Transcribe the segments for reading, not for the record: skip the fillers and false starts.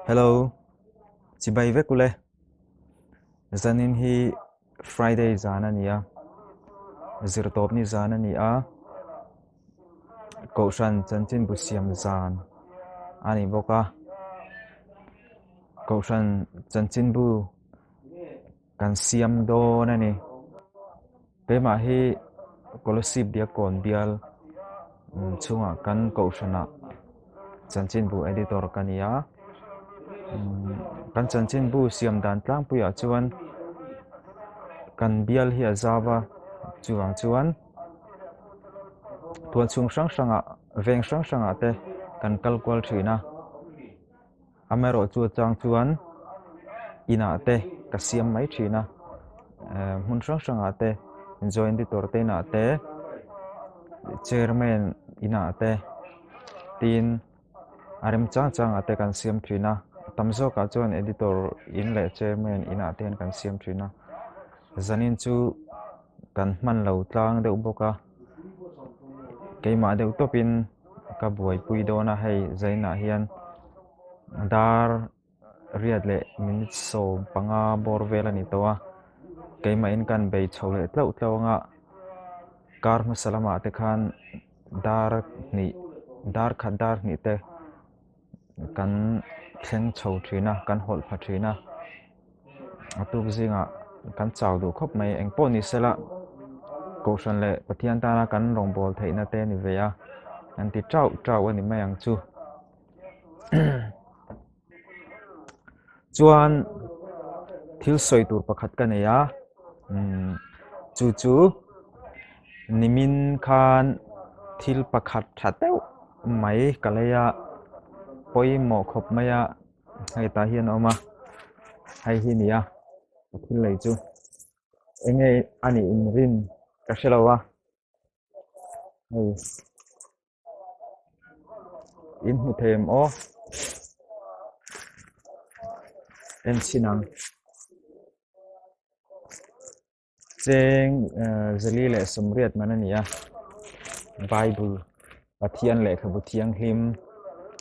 Hello, chibai vek ule. Zanin hi Friday zan a ni a, zirtawpni zan a ni a, Kohhran chanchinbu siam zan a ni bawk a. Kohhran chanchinbu kan siam dawn a ni. Keimah hi Kolasib Diakkawn bial chhungah kan kohhranah chanchinbu editor ka ni a. Kan chanchinbu siam dan tlangpuiah chuan kan bial hi a zau a, chuvang chuan tuan chhung hrang hrangah veng hrang hrangah te kan kal kual thin a. Amaherawhchu chang chuan inah te ka siam mai thin a, hmun hrang hrangah te joint editor te inah te chairman inah te tin a rem chang changah te kan siam thin a, tam zawkah chuan editor in leh chairman inah te hian kan siam thin a, zanin chu kan hman lo tlang deuh bawk a, keimah deuh tawpin ka buaipui dawn a hei zainah hian dar riat leh minute 15 bawr vel a ni tawh a keimahin kan bei chho leh tlauh tlauh anga kar hmasa lamah te khan dar hnih dar khat dar hnih te kan thleng chho thin a kan hawlh pha thin a. A tuk zingah kan chau duh khawp mai eng pawh ni sela kohhran leh Pathian tana kan rawngbâwl theihna te a ni ve a an ti ṭauh ṭauh a ni mai ang chu. Chuan thil sawi tur pakhat ka nei a umm chu chu nimin khan thil pakhat ṭha deuh mai ka lei a pawimawh khawp mai a. Hei tah hian a awm a hei hi a ni a ka thil lei chu eng nge a nih in rin ka hre lo a hei in hmu thei em aw en chhin ang. Cheng zali leh sawmriat man a ni a Bible Pathian lehkhabu thianghlim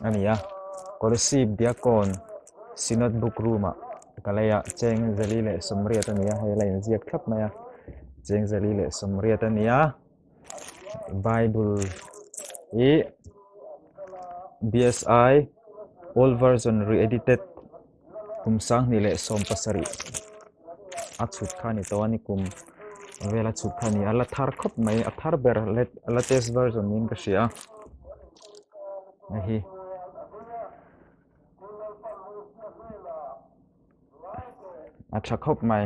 a ni a Kolasib Diakkawn Synod Book Room ah ka lei a cheng zali leh sawmriat a ni a hei a la inziak thlap mai a cheng zali leh sawmriat a ni a Bible hi B_S_I Old Version Re-edited. Kum sanghnih leh 70 a chhut kha a ni tawh a ni kum vel a chhut kha a ni a la thar khawp mai a thar ber latest version niin ka hria a hei hi. A tha khawp mai.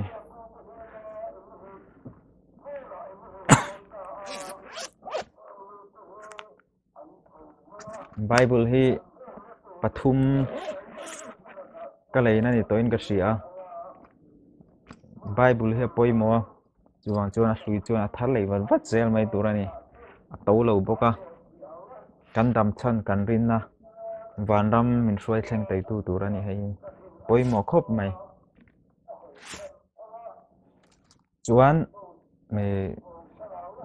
Bible hi pathum ka leina ni tawhin ka hria a Bible hi a pawimawh a chuvang chuan a hlui chuan a thar leh vat vat zel mai tur a ni a to lo bawk a kan dam chhan kan rinna vanram min hruai thleng thei tu tur a ni hei hi pawimawh khawp mai. Chuan ih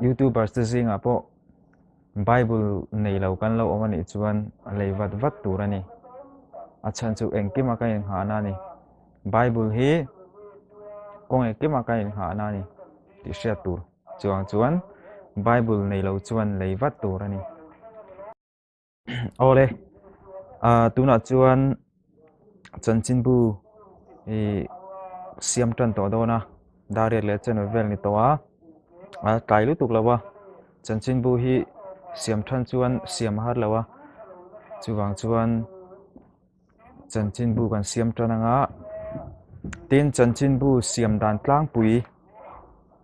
youtubers te zingah pawh bible nei lo kan lo awm a nih chuan a lei vat vat tur a ni a chhan chu engkima ka inghahna a ni bible hi kawng engkima ka inghahna a ni tih hriat tur chuang chuan bible nei lo chuan lei vat tur a ni. Awle ah tunah chuan chanchinbu ih siam tan tawh dawn a dar riat leh channel vel ni tawh a a tlai lutuk lo a chanchinbu hi siam than chuan siam a har lo a chuvang chuan chanchinbu kan siam tan anga tin chanchinbu siam dan tlangpui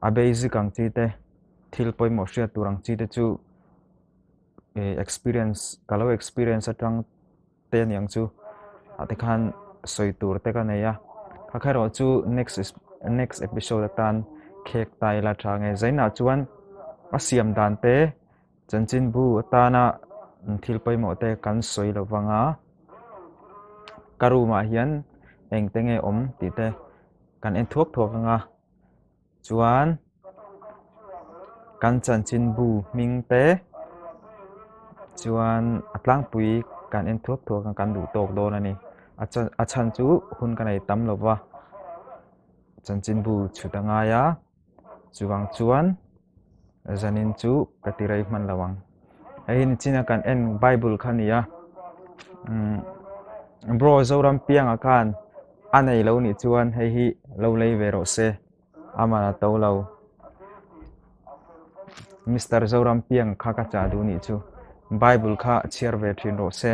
a basic ang chi te thil pawimawh hriat tur ang chi te chu. eh experience ka lo experience atang te aniang chu ah te khan sawi tur te ka nei a kha kha erawh chu next next episode atan khek ta ila tha nge zainah chuan a siam dan te chanchinbu atana thil pawimawh te kan sawi lo vang a ka room ah hian eng te nge awm tih te kan en thuak thuak ang a. Chuan kan chanchinbu hming te chuan a tlangpui kan en thuak thuak a kan duh tawk dawn a ni. A chhan chu hun ka nei tam lo va, chanchinbu chhut a ngai a, chuvang chuan zanin chu ka ti rei hman lo ang. Hei hi nichina kan en Bible kha a ni a, umm bro Zoram piangah khan a nei lo nih chuan hei hi lo lei ve rawh se. Aman a to lo. Mister Zoram piang kha ka chah duh nih chu. Bible kha chhiar ve thin rawh se.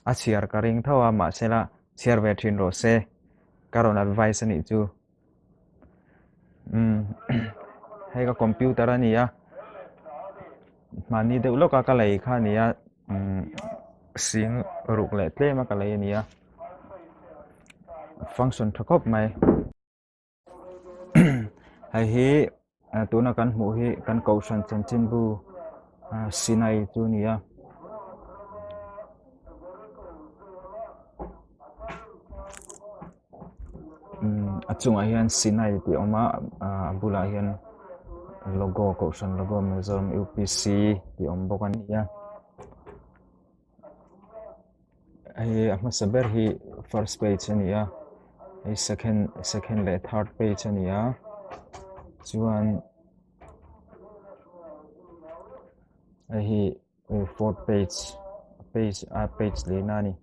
A chhiar ka ring tho a, mahsela chhiar ve thin rawh se. Ka rawn advice a nih chu. Umm hei ka computer a ni a. Mahni deuh lawka ka lei kha a ni a. Umm sing ruk leh tlem a ka lei a ni a. Function tha khawp mai. Hei hi tuna kan hmuh hi kan kohhran chanchinbu Sinai chu a ni a. A chungah hian Sinai tih a awm a a bulah hian logo kohhran logo Mizoram U P C tih a awm bawk a ni a. Hei a hmasa ber hi first page a ni a hei second second leh third page a ni a chuan hei hi fourth page page a page lehna a ni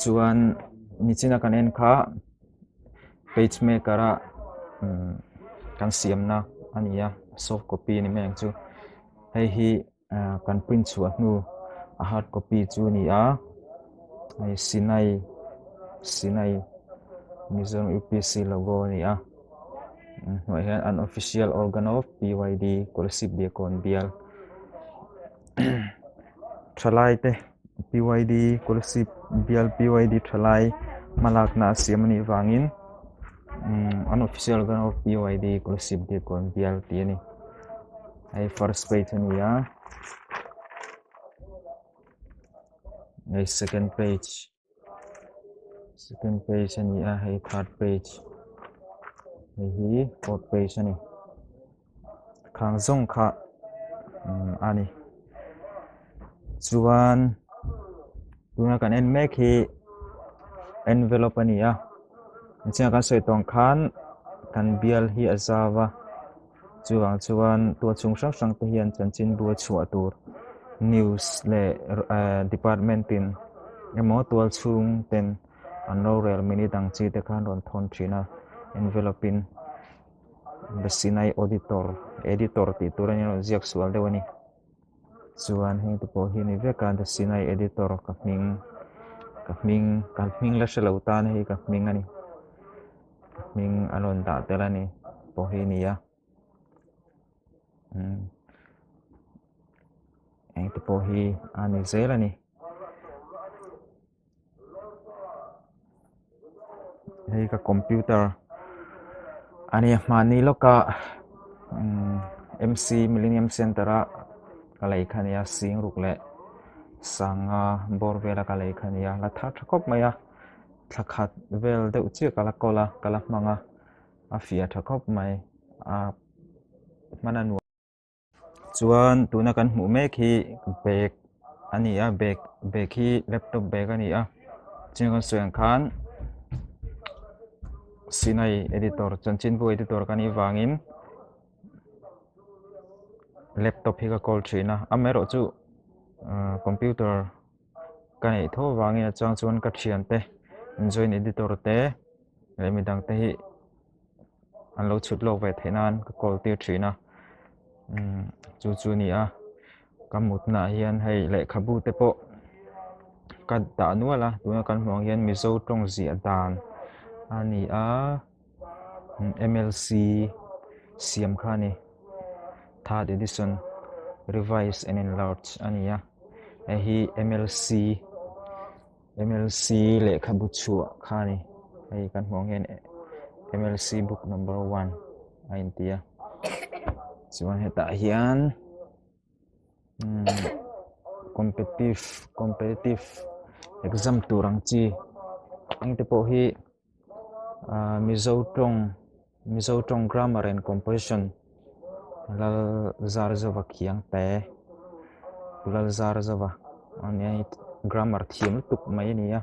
chuan nichina kan en kha page maker a umm kan siamna a ni a soft copy a ni mai ang chu hei hi ah kan print chhuah hnu a hard copy chu a ni a hei Sinai Sinai Mizoram U P C logo a ni a hnuaiah hian an official organ of P Y D Kolasib Diakkawn bial. Thalai te PYD Kolasib bial PYD thalai hmalakna a siam anih vangin umm an official organ of PYD Kolasib Diakkawn bial tih a ni hei first page a ni a hei second page. Second page a ni a hei third page hei hi fourth page a ni khang zawng kha umm a ni chuan tuna kan en mek hi envelope a ni a nichina kan sawi tawng khan kan bial hi a zau a. Chuvang chuan tuah chhung hrang hrang te hian chanchinbu a chhuah tur news leh eh department in emaw tual chhung ten an rorel minute ang chi te khan rawn thawn thin a envelope in the Sinai auditor editor tih tur a nia rawn ziak sual deuh a ni chuan heng te pawh hi a ni vek a the Sinai editor ka hming ka hming ka hming la hre lo tan hei ka hming a ni. Hming an rawn dah tel a ni pawh hi a ni a umm eng te pawh hi a ni zel a ni. Hei ka computer a nia hmanni lawka umm M C Millennium Centre a ka lei kha a nia sing ruk leh sanga bawr vela ka lei kha a nia la thar tha khawp mai a. Thla khat vel deuh chiah ka la kawl a, ka la hmang a, a fiah tha khawp mai a hman a nuam. Chuan tuna kan hmuh mek hi bag a ni a, bag bag hi laptop bag a ni a, chiang kan sawi ang khan Sinai editor chanchinbu editor ka nih vangin laptop hi ka kawl thin a, amaherawhchu computer. Ka neih tho avangin a chang chuan ka thiante joint editor te leh midang te hi an lo chhut lawk ve theih nan ka call tir thin a umm chu chu a ni a ka mutna ah hian hei lehkhabu te pawh ka dah nual a tuna kan hmuh ang hian mizo tawng ziah dan a ni a M_L_C siam kha a ni third edition revise and enlarge a ni a. Hei hi M_L_C M_L_C lehkhabu chhuah kha a ni hei kan hmuh ang hian M_L_C book number one a inti a chuan hetah hian umm competitive competitive exam tur ang chi eng te pawh hi. Ahh Mizo tawng Mizo tawng grammar and composition Lalzarzova Khiangte Lalzarzova Ania hei grammar thiam lutuk mai a ni a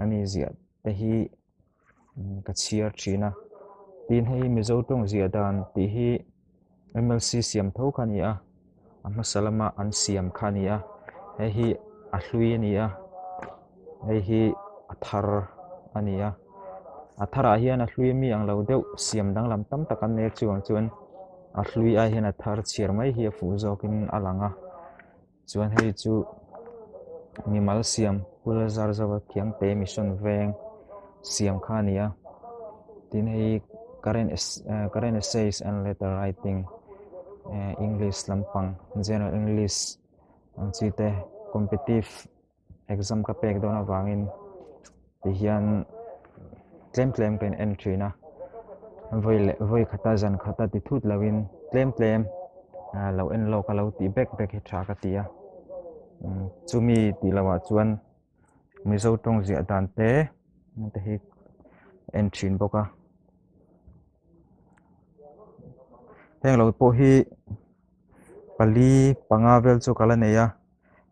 ani ziah te hi ka chhiar thin a tin hei Mizo tawng ziah dan tih hi M_L_C siam tho kha a ni a a hmasa lama an siam kha a ni a hei hi a hlui a ni a hei hi a thar a ni a a tharah hian a hlui ami ang lo deuh siam danglam tam tak an nei a chuvang chuan a hlui ai hian a thar chhiar mai hi a fuh zawkin a lang a. Chuan hei chu mimal siam Pula Zarzava Khiangte Mission Veng siam kha a ni a tin hei current current essays and letter writing eh english lampang general english ang chi te competitive exam ka pek dawn avangin ti hian tlem tlem ka in en thin a vawi leh vawi khata zan khata ti thut lo in tlem tlem ah lo en lawk a lo tih bek bek hi tha ka ti a chumi tih loh ah chuan mizo tawng ziah dan te te hi en thin bawk a heng lo pawh hi pali panga vel chu ka la nei a.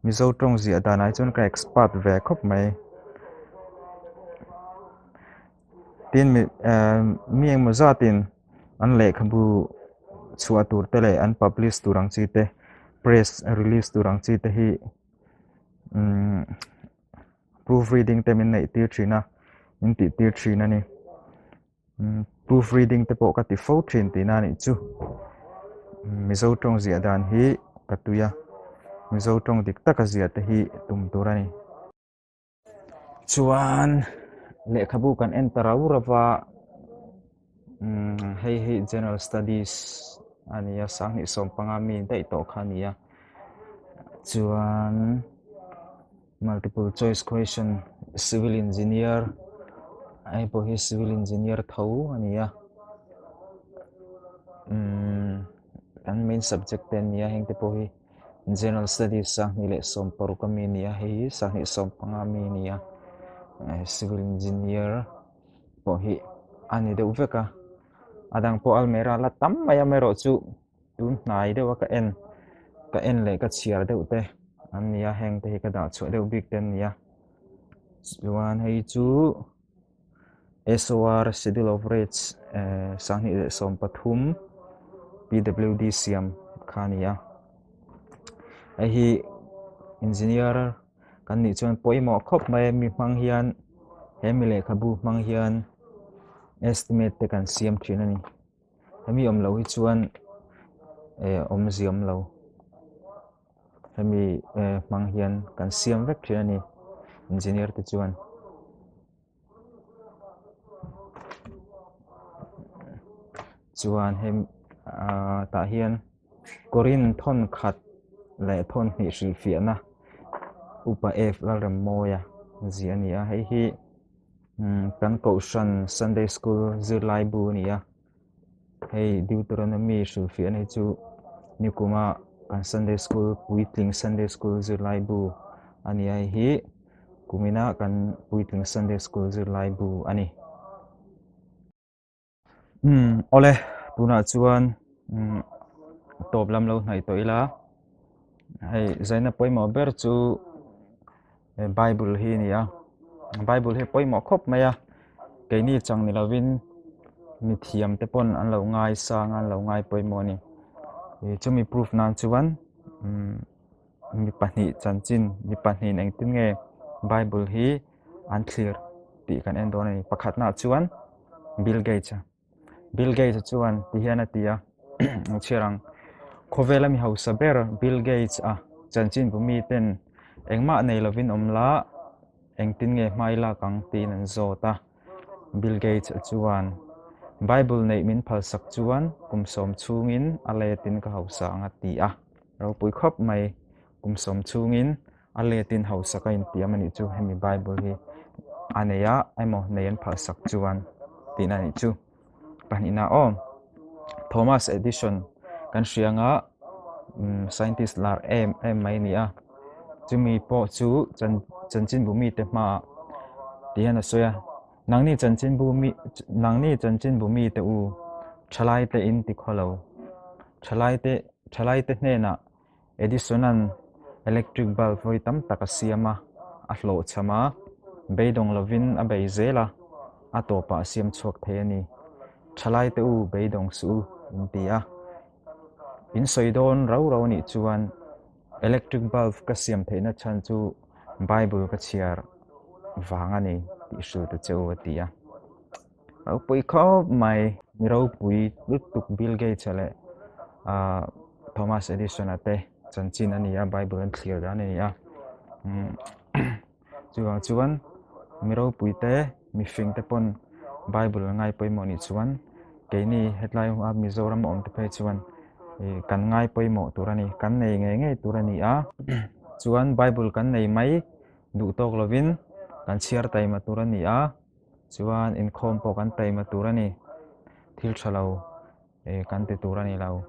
Mizo tawng ziah danah hi chuan ka expert ve khawp mai. Tin mi eh mi engmaw zatin an lehkhabu chhuah tur te leh an publish tur ang chi te press release tur ang chi te hi umm proof reading te min neih tir thin a min tih tir thin a ni. Proof reading te pawh ka ti fo thin tihna a nih chu. Mizo tawng ziah dan hi ka tui a, Mizo tawng dik taka ziah te hi tum tur a ni. Chuan lehkhabu kan en ta rau rau va, hei hi General Studies a ni a, sanghnih sawmpanga mi daih tawh kha a ni a. Chuan. Multiple choice question civil engineer hei pawh hi civil engineer tho a ni a umm kan main subject te an ni a heng te pawh hi general studies sanghnih leh sawm paruk ami a ni a hei hi sanghnih sawm panga ami a ni a eh civil engineer pawh hi a ni deuh vek a a dang pawh almera la tam mai amaherawhchu. Tun hnai deuh a ka en ka en leh ka chhiar deuh te an ni a heng te hi ka dah chhuah deuh bik te an ni a chuan hei chu SOR schedule of rates eh sanghnih leh 13 PWD siam kha a ni a hei hi engineer kan nih chuan pawimawh khawp mai a mi hmang hian he mi lehkhabu hmang hian estimate te kan siam thin a ni. Hemi awm loh hi chuan eh awmzia awm lo hemi eh hmang hian kan siam vek thin a ni engineer te chuan. Chuan hemi ah tah hian Korin thawn khat leh thawn hnih hrilhfiahna Upa F Lalremmawia ziah a ni a hei hi. Kan kohhran Sunday School zirlai bu a ni a, hei Deuteronomy hrilhfiahna hi chu nikuma kan Sunday School puitling Sunday School zirlai bu a ni a, hei hi kumina kan puitling Sunday School zirlai bu a ni. Umm awle tunah chuan umm tawp lam lo hnaih tawh ila hei zaina pawimawh ber chu bible hi a ni a bible hi pawimawh khawp mai a keini chang ni lovin mithiam te pawn an lo ngaisang a an lo ngai pawimawh a ni ih chumi proof nan chuan umm mi pahnih chanchin mi pahnihin engtin nge bible hi an thlir tih kan en dawn a ni. Pakhatnaah chuan Bill Gates a, Bill Gates a chuan ti hian a ti a, ang chhiar ang, khawvela mi hausa ber Bill Gates a chanchinbu miten engmah nei lovin awm la engtin nge hmai lak ang tiin an zawt a. Bill Gates a chuan Bible neih min phalsak chuan kum sawm chhungin a letin ka hausa ang a ti a, ropui khawp mai kum sawm chhungin A letin hausak a intiam a nih chu hemi Bible hi a nei a emaw nei an phalsak chuan tihna a nih chu. Pahnihna aw Thomas Edison kan hria anga umm scientist lar em em mai a ni a chumi pawh chu chan chanchinbu mite hmaah ti hian a sawi a nangni chanchinbu mi nangni chanchinbu mite u thalaite in ti khawlo thalaite thalaite hnenah Edison-a'n Electric bulb vawi tam tak a siam a, a hlawhchham a, beidawng lovin a bei zel a, a tawpah a siam chhuak thei a ni. Thalai te u beidawng suh u in ti a. In sawi dawn rau rau anih chuan electric bulb ka siam theihna chhan chu Bible ka chhiar vang a ni tih hrilh ta che u a ti a. Ropui khawp mai. Mi ropui lutuk Bill Gates-a leh Thomas Edison-a te chanchin a ni a, Bible an thlir dan a ni a. Chuvang chuan mi ropui te, mi fing te pawn Bible an ngai pawimawh nih chuan keini hetlai a Mizoram a awm te phei chuan kan ngai pawimawh tur a ni, kan nei ngei ngei tur a ni a. Chuan Bible kan nei mai duh tawk lovin kan chhiar taima tur a ni a. Chuan inkhawm pawh kan taima tur a ni. Thil tha lo eh kan ti tur a ni lo.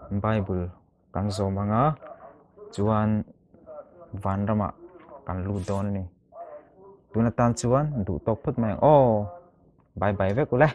Bible kan zawm ang a, chuan vanramah kan lut dawn a ni. Tun atan chuan duh tawk phawt mai ang aw. Bye bye vek ule.